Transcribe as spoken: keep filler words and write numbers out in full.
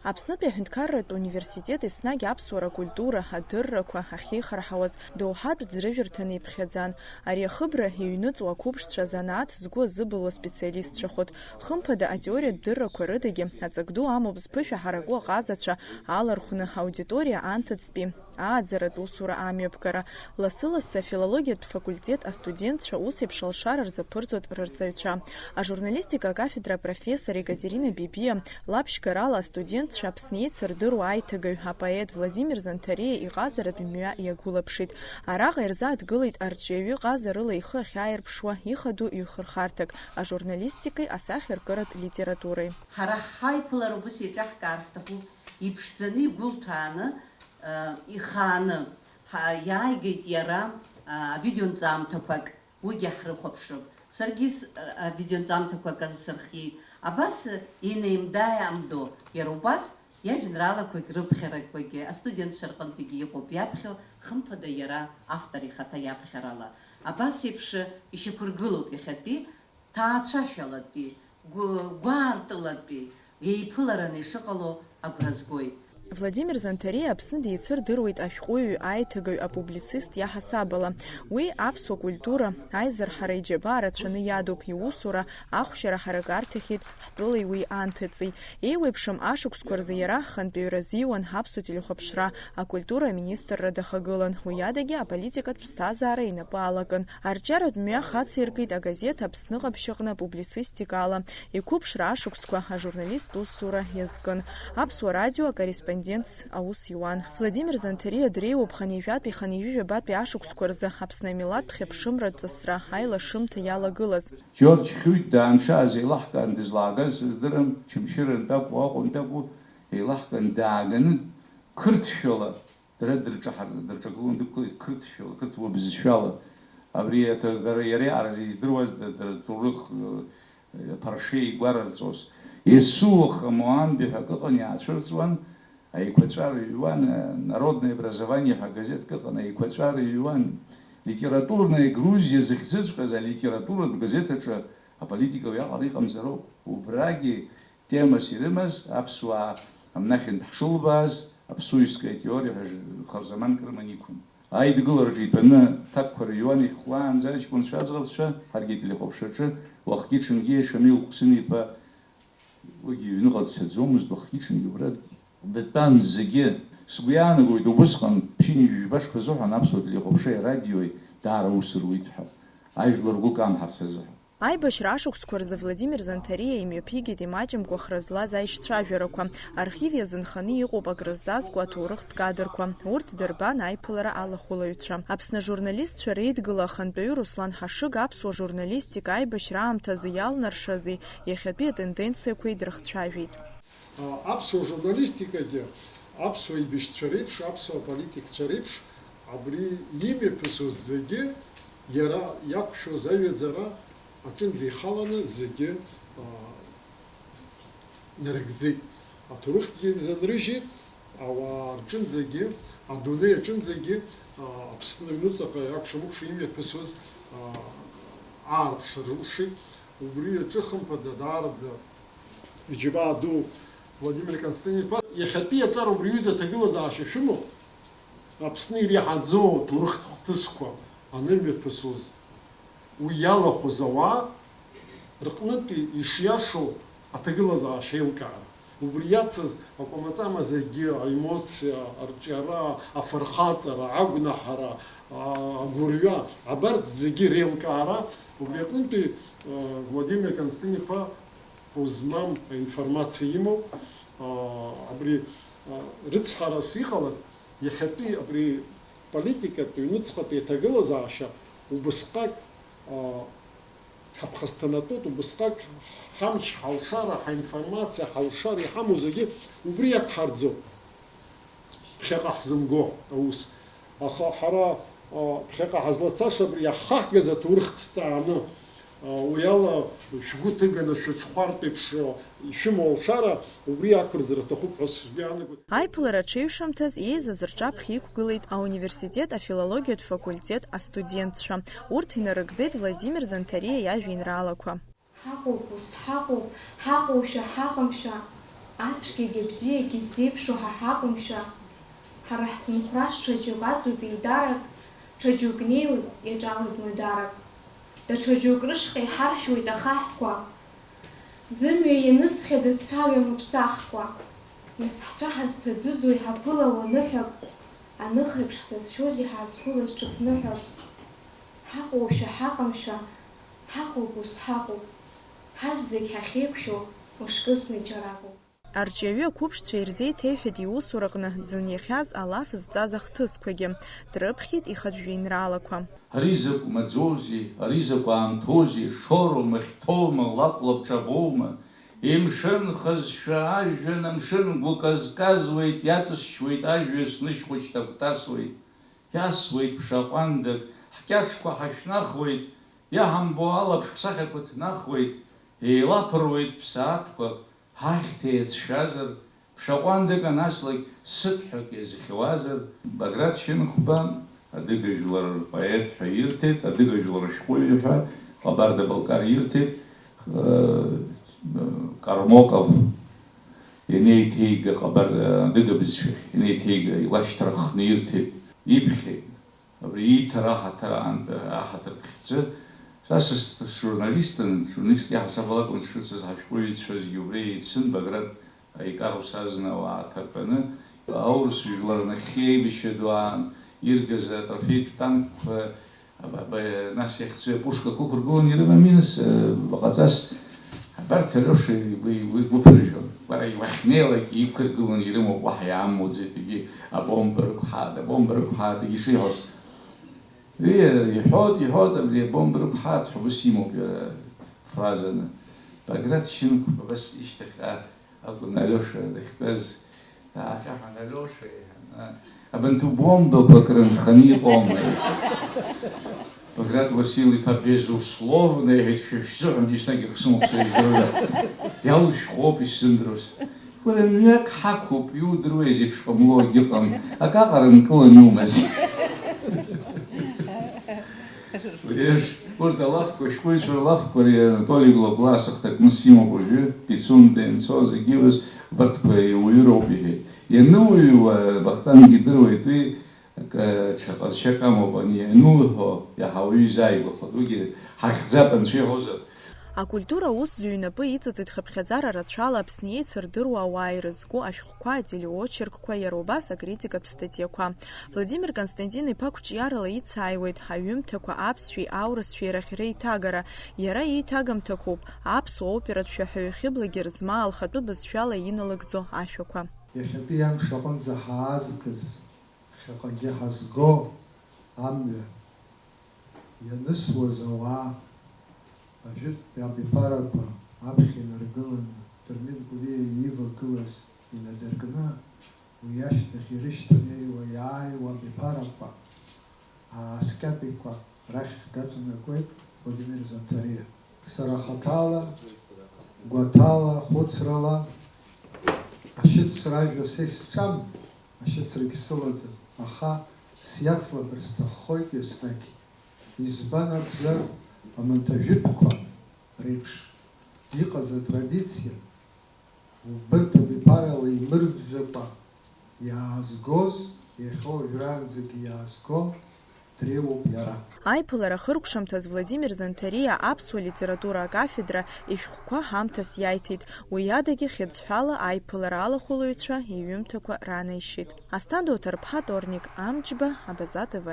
Аԥснытәи аҳәынҭқарратә университет еснагь аԥсуара акультура, адыррақәа ахьеихарҳауаз доуҳатә ӡрыжәырҭаны иԥхьаӡан. Ари ахыбра иҩныҵуа ақәыԥшцәа занааҭ згәы азыбылуа специалистцәахоит. Хымԥада, атеориатә дыррақәа рыдагьы аҵак ду амоуп зԥышәа ҳараку аҟазацәа алархәны аудиториа анҭыҵтәи ааӡаратә усура амҩаԥгара. Лассы-лассы афилологиатә факультет астудентцәа ус еиԥш алшара рзаԥырҵоит рырҵаҩцәа. Ажурналистика акафедра апрофессор Екатерина Бебиа лаԥшьгарала астудентцәа Аԥсны еицырдыруа аиҭагаҩ апоет Владимир Занҭариа иҟазаратә мҩа иагәылаԥшит. Араҟа ирзааҭгылеит арҿиаҩы ҟазарыла ихы ахьааирԥшуа ихадоу ҩхырхарҭак, ажурналистикеи асахьаркыратә литературеи. Ҳара ҳаиԥылара убыс еиҿаҳкаар ҳҭахуп, иԥшӡаны, игәылҭәааны, э, ихааны, ҳа-, иааигеит иара, а, авидеонҵамҭақәак, уигьы ҳрыхәаԥшып. Саргьы с-, авидеонҵамҭақәак азсырхиеит. Абас, э, инеимда-иаамдо, иара убас иажәеинраалақәагь рыԥхьарақәагьы астудентцәа рҟынтәигьы иҟоуп иаԥхьо, хымԥада иара автор ихаҭа иаԥхьарала. Абас еиԥш ишьақәыргылоуп иахьатәи ҭаацәашәалатәи, гәы-, гәаартылатәи еиԥылараны ишыҟало агәра згоит. Владимир Занҭариа Аԥсны деицырдыруеит ашәҟәыҩҩы, аиҭагаҩ, апублицист иаҳасабала. Уи аԥсуа культура аизырҳара иџьабаа рацәаны иадуп, иусура ахәшьара ҳарагарҭахьеит ҳтәылеи уи анҭыҵи. Еиуеиԥшым ашықәсқәа рзы иара хантәаҩра азиуан аԥсуа телехәаԥшра, акультура аминистрра дахагылан, уи адагьы аполитикатә ԥсҭазаара инапы алакын. Арҿиаратә мҩа хациркит агазеҭ Аԥсны ҟаԥшь аҟны апублицистикала, иқәыԥшра ашықәсқәа ажурналисттә усура иазкын. Аԥсуа радио акорреспондентс аус иуан. Владимир Занҭариа дреиуоуп хынҩажәатәи хынҩажәи жәабатәи ашықәсқәа рзы Аԥсны амилаҭтә хьыԥшымратә ҵысра аилашымҭа иалагылаз. Џьорџь Хьуит даанҿаз еилаҳкаан дызлаагаз сыздырам, Чымшьырантә акәу, Аҟәантә акәу, еилаҳкаан дааганы қырҭшәала дара дырҿаҳар-, дырҿагылон, дықәлеит қырҭшәала, қырҭуа бызшәала. Абри аҭагара иара иаҟараҵәҟьа издыруаз дара, дара ҭоурых, э, аԥаршеи игәарарҵоз. Есыуаха Моамби ҳәа акы ыҟан, иаацәырҵуан, аиқәаҵәа рыҩуан, э, Народное образование ҳәа газеҭк ыҟан, аиқәаҵәа рыҩуан. Литературная Грузия зыхьӡыҵәҟьаз алитературатә газеҭ аҿы аполитика уиаҟара иҟамзароуп. Убрагьы темас ирымаз аԥсуаа амнахьынтә ҳшылбааз, аԥсуаҩская теориа ҳәа ж-, харзаманк рыманы иқәын. Аидгылараҿы итәаны ҭакқәа рыҩуан ихәлаанӡа аҷкәынцәа, аӡӷабцәа, ҳаргьы ателехәаԥшраҿы уахгьы-ҽынгьы Шамил Хәсин-иԥа, уигьы иҩныҟа дцаӡомызт, уахгьы-ҽынгьы убра дтәан зегьы. Сгәы иаанагоит, убысҟан ԥшьынҩажәи жәба шықәса азыҳәан аԥсуа телехәаԥшреи арадиои даара аус руит ҳәа, ажәлар ргәы камҳарц азыҳәан. Аибашьра ашықәсқәа рзы Владимир Занҭариа имҩаԥигеит имаҷымкәа хра злаз аишьцәажәарақәа, архив иазынханы иҟоуп акрызҵазкуа аҭоурыхтә кадрқәа, урҭ дырбан аиԥылара алахәылаҩцәа. Аԥсны ажурналистцәа реидгыла ахантәаҩы Руслан Ҳашыг аԥсуа журналистика аибашьра аамҭазы иалнаршази иахьатәи атенденциақәеи дрыхцәажәеит. Аԥсуа журналистикагьы, аԥсуа еибашьцәа реиԥш, аԥсуа политикцәа реиԥш, абри имҩаԥысуаз зегьы иара иақәшәоз аҩаӡара аҿынӡа ихаланы зегьы, а, нарыгӡеит. Аҭоурыхгьы нзанрыжьит, ауаа рҿынӡагьы, адунеи аҿынӡагьы, а, Аԥсны аҩнуҵаҟа акәша-мыкәша имҩаԥысуаз, а, аарԥшра рылшеит. Убри аҿы, хымԥада, даараӡа иџьабаа ду Владимир Константин-иԥа, иахьатәи аҿар убри аҩыза аҭагылазаашьа шәымоуп, Аԥсны иреиҳаӡоу аҭоурыхтә хҭысқәа анымҩаԥысуаз, уи иалахәыз ауаа рҟнытәи ишиашоу аҭагылазаашьа еилкаара. Убри иацыз акәамаҵама зегьы, аемоциа, арҿиара, афырхаҵара, агәнаҳара, а-, агәырҩа, абарҭ зегьы реилкаара, убри аҟынтәи, а, Владимир Константин-иԥа хәы змам аинформациа имоуп. А, абри, а, рыцҳарас иҟалаз, иахьатәи абри политикатә, ҩнуҵҟатәи аҭагылазаашьа убысҟак, а, ҳаԥхасҭанатәуп, убысҟак ҳамч, ҳалшара, ҳаинформациа, ҳалшара иҳамоу зегьы убри иақәҳарӡуп. Ԥхьаҟа ҳзымго аус. Аха ҳара, а, ԥхьаҟа ҳазлацаша абри иаҳхаҳгаз аҭоурых ҭҵааны, а, уи ала шәгәы ҭыганы шәыҽхәартә еиԥш, а, ишәымоу алшара убри ақәырӡра аҭахуп ҳәа сгәы иаанагоит. Аиԥылара аҽеиҩшамҭаз еизаз рҿаԥхьа иқәгылеит ауниверситет афилологиатә факультет астудентцәа. Урҭ инарыгӡеит Владимир Занҭариа иажәеинраалақәа. Ҳаҟоуп ус, ҳаҟоуп, ҳаҟоушәа, ҳаҟамшәа, Ацәгьагьы абзиагьы ззеиԥшу ҳа ҳакәымшәа, ҳара ҳцынхәрас ҽа џьоук аҵоуп еидарак, ҽа џьоук неиуеит иаҿалоит мҩадарак. Даҽа џьоук рышҟа иҳаршәуеит ахаҳәқәа. Зымҩа ианысхьада сцәаҩам уԥсахқәа. Нас ҳцәа ҳазҭаӡыӡо иҳаԥылауа ныҳәак, аныхеиԥш ҳзацәшәозеи ҳаазқәылаз ҽыԥныҳәак? Ҳаҟоушәа ҳаҟамшәа, ҳаҟоуп ус ҳаҟоуп. Ҳаззегь ҳахьеиқәшәо мышкызны џьаракоуп. Арҿиаҩы ақәыԥшцәа ирзеиҭеиҳәеит иусураҟны дзыниахьаз алаф зҵаз ахҭысқәагьы, дрыԥхьеит ихатә жәеинраалақәа. Ари закә маӡоузеи, ари закә аамҭоузеи, шоуроума, хьҭоума, лакә-лабҿабоума, имшын хызшәа ажәҩан амшын гәы казказуеит, иаҵысшьуеит ажәҩа, сныжь хәыҷ такәтасуеит, иасуеит ԥша ҟәандак, ҳкьаҿқәа ҳашәнахуеит, иаҳамбо алаԥш ҳсахьақәа ҭнахуеит, еилаԥыруеит ԥсаатәқәак, ҳахьҭа иацәшәазар, ԥша ҟәандак анаслак сыҭәҳәак иазхьуазар. Баграт Шьынқәба адыга жәлар рпоет ҳәа ирҭеит, адыга жәлар рышәҟәыҩҩы ҳәа, Ҟабарда-Балкар ирҭеит, э, Кармоков ианеиҭеига, Ҟабар-, адыга бызшәахь ианеиҭеига, илашьҭарххны ирҭеит, иԥхьеит. Абри ииҭара аҳаҭыр аан-, аҳаҭыртә хьӡы, са сыс-, сжурналистын, журналистк иаҳасаб алакәын сшыцыз, ҳашәҟәыҩҩцәа зегьы убри еицын, Баграт Аикар ус азна ауаа ҭартәаны, аурыс жәлар нахьхьи аибашьра ду аан иргаз атрофеитә танкқәа, аба-, аба-, нас иахьцои апушкақәа ықәыргыланы ирымами, нас, э, баҟаҵас, абарҭ Алиоша игәы, игәы, игәы ԥыржәон. Бара иуахьнеилак иқәыргыланы ирымоуп, уаҳа иаамоуӡеит, егьи абомба рықәҳааит, абомба рықәҳааит, егьи шиҳәоз. Уи иҳәоит, иҳәоит, абри абомба рықәҳааит ҳәа ус имоуп иара фразаны. Баграт Шьынқәба абас ишьҭахьҟа акәын Алиоша дахьтәаз, дааҟьаҳәан, Алиоша, иҳәан, а, абанҭ убомбақәа акры нханы иҟоума? Баграт Васил-иԥа, безусловно, иҳәеит, шәа шәзыҳәан еснагь акы сымоуп сара ижәдыруа. Иалшәхәоуп исзымдыруаз. Уара мҩак ҳақәуп, иудыруеи зеиԥш ҟамло агьыҟам, акаҟара нкылан иумаз. Еж, урҭ алафқәа, шәҟәыҩҩцәа рлафқәа, ари Анатоли Глобла асахҭакны симоуп уажәы, Пицунда ианцо зегьы иуаз, убарҭқәа иуаҩыроуп иҳәеит. Иануаҩуа Вахтанг идыруеит уи, акы, ҽа ҟазшьак амоуп, ани иануҳәо, иаҳа уаҩы изааигәахоит, уигьы ҳахьӡап анцәа иҳәозар. Акультура аусзуҩ инапы иҵыҵит хыԥхьаӡара рацәала Аԥсны еицырдыруа ауаа ирызку ашәҟәқәа, ателеочеркқәа, иара убас акритикатә статиақәа. Владимир Константин-иԥа қәҿиарала ицааиуеит аҩымҭақәа аԥсшәеи аурысшәеи рахь реиҭагара. Иара иеиҭагамҭақәоуп аԥсуа оператә шәаҳәаҩ Хьыбла Герзмаа лхатәы бызшәала иналыгӡо ашәақәа. Иахьатәи амш аҟынӡа ҳаазгаз, ԥхьаҟагьы ҳазго амҩа ианысуаз ауаа, ажәытәтәи абиԥарақәа аԥхьа инаргыланы, Дырмит Гәлиа иивагылаз инадыркны, уи ашьҭахь ирышьҭанеиуа иааиуа абиԥарақәа, ааскьатәиқәа рахь даҵанакуеит Владимир Занҭариа. Сара хаҭала, гәаҭала, хәыцрала ашьыцра ажәа са исҿам, ашьыцрагь сылаӡам, аха сиацлабыр сҭаххоит еснагь. Избан акәзар, аманҭажәытәқәа реиԥш иҟаз атрадициа, убырҭ абиԥарала имырӡакәа иаазгоз, иахьа уажәраанӡагьы иаазго, дреиуоуп иара. Аиԥылара ахыркәшамҭаз Владимир Занҭариа аԥсуа литература акафедра ишәҟәқәа ҳамҭас иаиҭеит, уи адагьы хьыӡҳәала аиԥылара алахәылаҩцәа иҩымҭақәа ранаишьеит. Асҭанда Оҭарԥҳа, Торник Амҷба, Абаза Т В.